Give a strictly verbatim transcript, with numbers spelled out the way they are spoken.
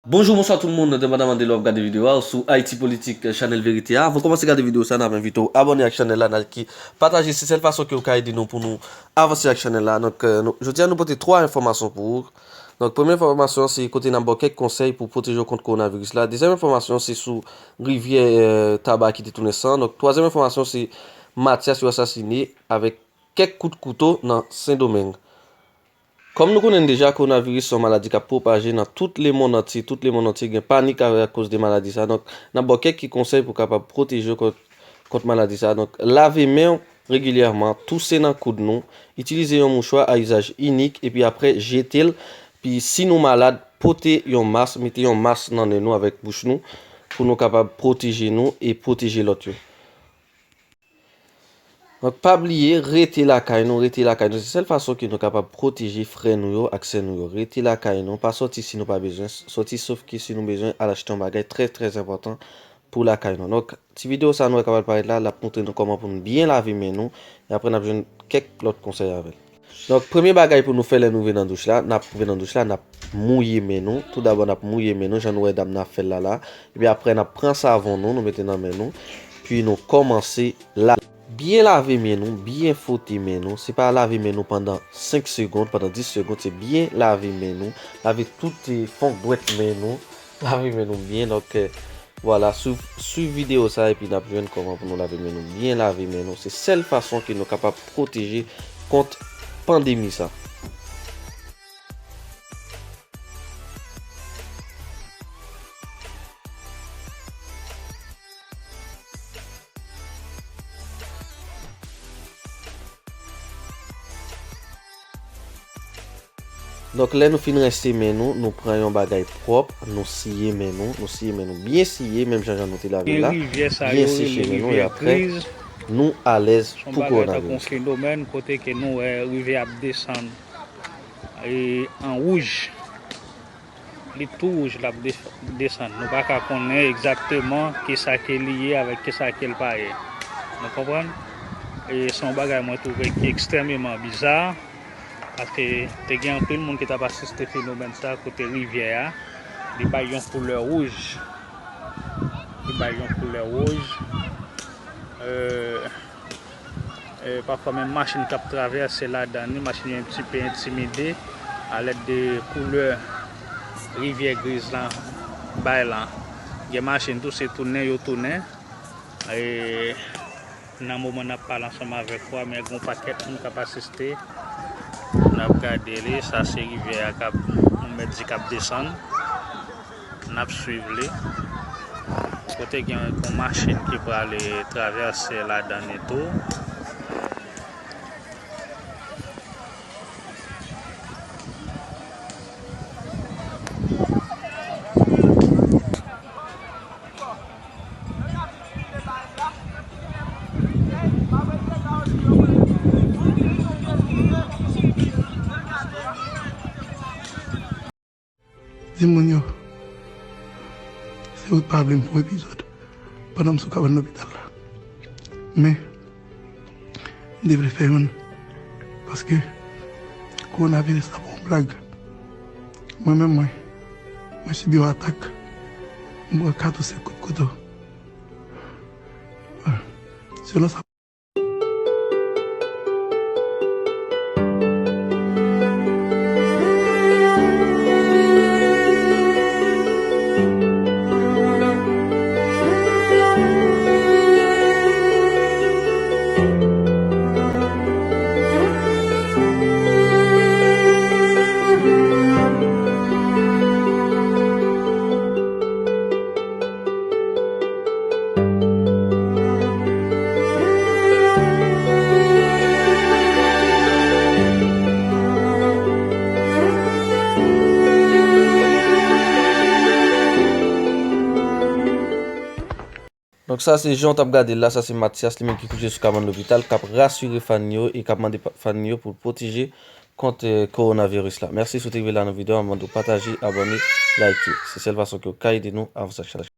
Bonjou, bonswa tout moun, endepandaman de lè w ap gade videyo a, ou sou Ayiti Politik, chanèl Verite a. Avan w kòmanse gade videyo sa, n ap envite w abòne ak chanèl la, n a ki pataje, se sèl fason ke w ka ede nou pou nou avanse ak chanèl la. Donk, euh, nou, jodi a nou pote twa enfòmasyon pou ou. Donk, premye enfòmasyon se kote n ap ba w kèk konsèy pou pwoteje w kont kowonaviris la. Dezyèm enfòmasyon se sou rivyè, euh, Taba ki te tounen san. Donk, twazyèm enfòmasyon se Mathias yo asasine avèk kèk kout kouto nan Sendomeng. Kòm nou konnen deja, kowonaviris se yon maladi k ap pwopaje nan tout lemonn antye. Tout lemonn antye gen panik a, akoz de maladi sa. Donk, n ap ba w kèk konsèy pou w kapab pwoteje w kont, kont maladi sa. Donk, lave men w regilyèman, touse nan koud nou, itilize yon mouchwa a izaj inik, epi apre jete l. Epi si nou malad, pote yon mas, mete yon mas nan nen nou avèk bouch nou, pou nou kapab pwoteje nou e pwoteje lòt yo. Donk, pa bliye, rete lakay nou, rete lakay nou. Se sèl fason ke nou kapab pwoteje frè nou yo ak sè nou yo. Rete lakay nou, pa sòti si nou pa bezwen sòti, sof ke si nou bezwen al achte yon bagay trè, trè enpòtan pou lakay nou. Donk, ti videyo sa nou wè k ap parèt la, l ap montre nou kòman pou nou byen lave men nou, e apre n ap jwenn kèk lòt konsèy avè l. Donk, premye bagay pou nou fè lè nou rive nan douch la, n ap rive nan douch la, n ap mouye men nou. Toudabò, n ap mouye men nou, jan nou wè dam nan ap fè l la la. Epi apre, n ap pran savon nou, nou mete nan men nou, pi nou kòmanse lave. Byen lave men nou, byen fwote men nou. Se pa lave men nou pandan senk segonn, pandan dis segonn, se byen lave men nou. Lave tout, eh, fon dwèt men nou. Lave men nou byen. Donk, eh, vwala, swiv, swiv videyo sa epi n ap jwenn kòman pou nou lave men nou. Byen lave men nou. Se sèl fason ke nou kapab pwoteje kont pandemi sa. Donk, lè nou fin rense men nou, nou pran yon bagay pwòp, nou siye men nou, nou siye men nou byen siye, menm jan jan nou te lave l la, byen seche men nou, e apre, nou alèz pou kowonaviris. Fenomèn kote ke nou wè rivyè ap desann, e, an wouj. Li tou wouj, l ap de-, desann. Nou pa ka konnen egzakteman kisa ke li ye avèk kisa ke l pa ye. Nou konprann? E se yon bagay mwen twouve ki ekstrèmeman biza, paske te gen anpil moun ki t ap asiste fenomèn sa kote rivyè a, li bay yon koulè wouj. Li bay yon koulè wouj. Euh, E, pafwa menm machin k ap travèse ladan li, machin yo enptipe entimide alèd de koulè rivyè griz lan bay lan. Gen machin tou, se tounen yo tounen. E, nan moman n ap pale ansanm avèk ou a, men gen yon pakèt moun k ap asiste. N ap gade li, sa se rivyè a k ap, nou mèt di k ap desann. N ap swiv li. Kote gen yon machin ki prale travèse ladan li tou. Di moun yo, se ou t pa vle m fè yon epizòd pandan m sou kabann lopital la. Men, m te vle fè youn, paske kowonaviris la pa yon blag. Mwen menm, mwen, mwen sibi yon atak. M pran katòz kout kouto. Selon sa Donk sa se jan w t ap gade l la, sa se Mathias li menm ki kouche sou kabann lopital, k ap rasire fan yo e k ap mande pa-, fan yo pou l pwoteje kont, eh, kowonaviris la. Mèsi si w te rive la nan videyo a, mande w pataje, abòne, like. Se sèl fason ke w ka ede nou avanse ak chanèl.